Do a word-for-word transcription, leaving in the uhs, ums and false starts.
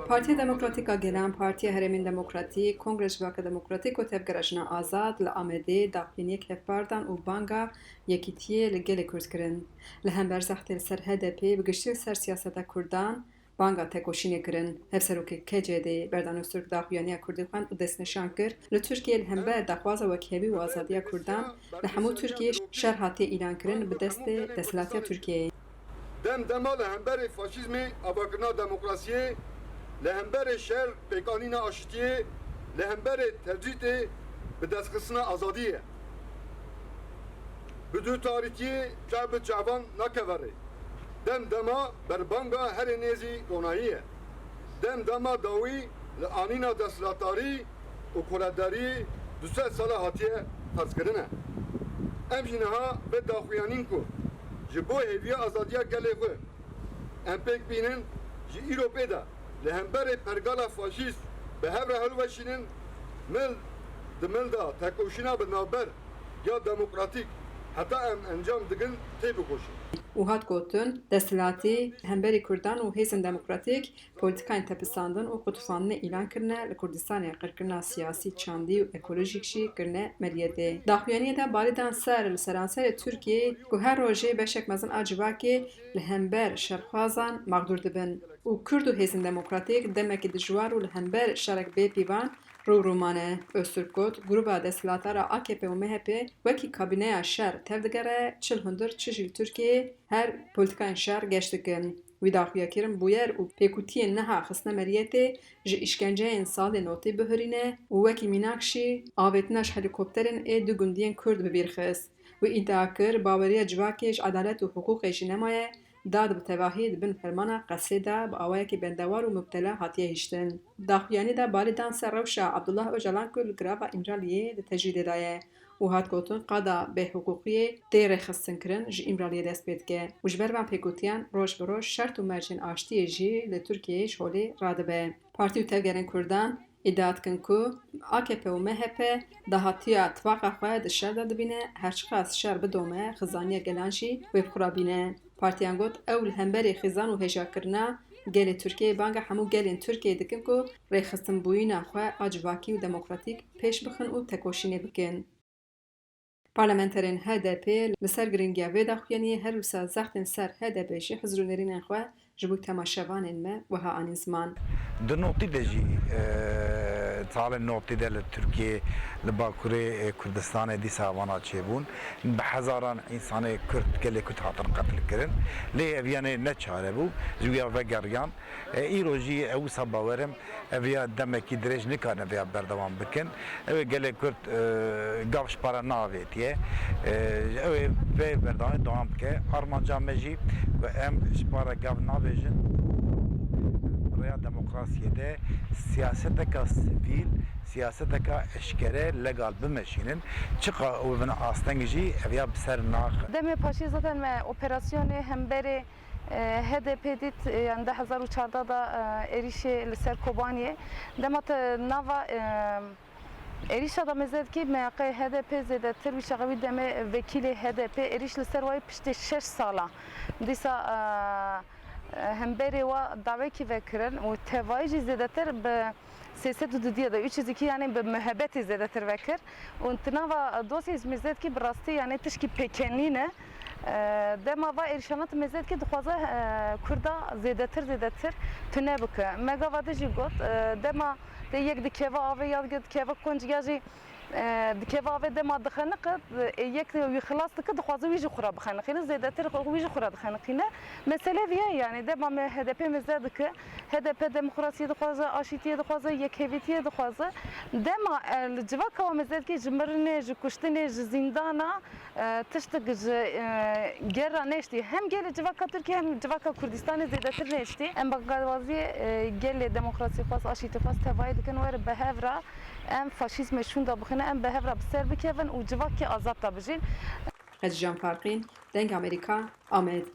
Partiya Demokratîk a Gelan, Partiya Herêmên Demokratîk, Kongreya Civaka Demokratîk û Tevgera Jina Azad li Amedê daxuyaniyek hevpar dan û banga yekîtiyê li gelê Kurd kirin. Li hember zextê li ser H D P, bi giştî li ser siyaseta Kurdan, banga tekoşînê kirin. Hevserokê K C D Berdan Öztürk daxuyaniya Kurdî xwend û destnîşan kir, li Tirkiyeyê li hember daxwaza wekhevî û azadiya Kurdan li hemû Tirkiyeyê şer hatiye îlankirin bi destê desthilatiya Tirkiyeyê. Dem dema li hemberî faşîzmê, avakirina demokrasiyê, li hemberî şer, pêkanîna aşitiyê, li hemberî tecrîdê, bidestxistina azadiyê ye. Bi dutarîtiyê çav bi çavan nakeve rê. Dem dema berbanga herê nêzî ronahî ye. Dem dema dawî li anîna desthilatdarî û koledarî du sed sala hatiye ferzkirin e. Em jî niha vê daxuyanîn ku ji bo hêviya azadiya gelê xwe em pêk bînin, ji îro pê de li hemberê pergala faşîst bi hev re hilweşînin, mil di mil de tekoşîna bi navber ya demokratîk heta em encam digin têbikoşin. Û hat gotin, desthilatî hemberî Kurdan û hêzên demokratîk polîtîkayên tepisandin û qutufandinê îlan kirine, li Kurdistanê qirkirina siyasî, çandî û ekolojîk jî kirine meriyetê. Daxuyaniyê de balê dan ser li seranserê Tirkiyeyê ku her rojê beşek mezin a civakê li hember şerxwazan mexdûr dibin û Kurd û hêzên demokratîk demekî dijwar û li hember şerek bê pîvan rû rû mane. Öztürk got, grûba desthilatdar a A K P û M H P wekî kabîneya şer tevdigere, çi li hundir çi jî li Tirkiyeyê her polîtîkayên şer geş dikin. Wî daxuya kirin bûyer û pêkûtiyên niha xistine meriyetê ji îşkenceyên salê notî bihurîne û wekî mînak jî avêtina ji helîkopterên ê du gundiyên Kurd bi bîr xist. Wî îdia kir, baweriya civakê ji edalet û hiqûqê jî nemaye, dad bi tevahî di bin fermana Qesrê de bi awayekî bendewar û mubtela hatiye hiştin. Daxuyanî de balê dan ser rewşa Abdullah Ocalan ku li girava Îmraliyê di tecrîdê de ye û hat gotin, qada bêhiqûqiyê tê rêxistinkirin ji Îmraliyê dest pê dike û ji ber van pêkûtiyan roj bi roj şert û mercên aştiyê jî li Tirkiyeyê ji holê radibe. Partî û tevgerên Kurdan îdia dikin ku A K P û M H P dahatiya tifaqa xwe di şer de dibîne, her çiqas şer bidome, xizaniya gelan jî wê bi xwe re bîne. Partiyan got, ew li hemberî xizan û hêjakirina gelê Tirkiyeyê banga hemû gelên Tirkiyeyê dikin ku rêxistinbûyîna xwe a civakî û demokratîk pêş bixin û tekoşînê bikin. Parlamenterên H D P li ser giringiya vê daxuyaniyê her wisa zextên ser H D P jî hizir û nêrînên xwe ji bo temaşevanên me wiha anîn ziman. Di notî de jî, e, salên notî de li Tirkiyê, li Bakurê, e, Kurdistanê dîsa vana çêbûn. Bi hezaran însanê Kurd, gelê Kurd hatin qetilkirin. Lê ev yanê ne çare bû, ji wî ya vegeriyan. E, îro jî ew wisa bawerim, ev ya demekî dirêj nikarin ev ya berdewam bikin. Ew ê gelê Kurd, e, gav ji para neavêtiye. E, ew ê vê berdewamê dewam bike. Armanca me jî ku em ji para gav navêjin, rêya demokrasiyê de siyaseteka sivîl, siyaseteka eşkere legal bimeşînin. Çiqa û bin asteng jî ev ya bi ser naxin. Demê paşê zaten me operasyonê hemberê E, H D P dît, e, yani du hezar û çardeh de, e, êrîşê li ser Kobaniyê. Dema te nava, e, êrîşa de mêze dikî, M Y K H D P zêdetir wî çaxê wî demê vekîlê H D P êrîş li ser wayî piştî şeş sala. Dîsa, e, e, hemberê wa dawekî vekirin û tevayî jî zêdetir bi sê sed û dudiya de, üç yüz iki yani bi muhebbetê zêdetir vekir. Û di nava dosyê ji mêze dikî bi rastî yani tişkî pêkenî ne. E, dema va êrîşana tu mêze dikî dixwaze, e, Kurda zêdetir, zêdetir tune bike. Me gava din jî got, e, dema te yek dikeve avê ya dikeve kunc ya jî, e, dikeve avê dema dixeniqe, e, yek wî xilas dike, dixwaze wî jî xwe re bixeniqîne. Zêdetir xwe, wî jî xwe re dixeniqîne. Mesele vî ye, yani dema me H D P mêze dike, H D P demokrasiyê dixwaze, aşîtiyê dixwaze, yekhêvîtiyê dixwaze. Dema, e, li civaka wa mêze dikî ji mirinê, ji kuştinê, ji zîndana, e, tiştik ji, e, gel re nêştî. Hem gelê civaka Tirkiye hem civaka Kurdistanê zêdetir nêştî. Em bangewaziyê, e, gelê demokrasîxwaz, aşîtîxwaz tevayî dikin, were bi hev re em faşîzmê şûnda bixwîne, em bi hev re bi ser bikevin û civakê azad de bijîn. Xecîcan Farqîn, Dengê Amerîka, Amed.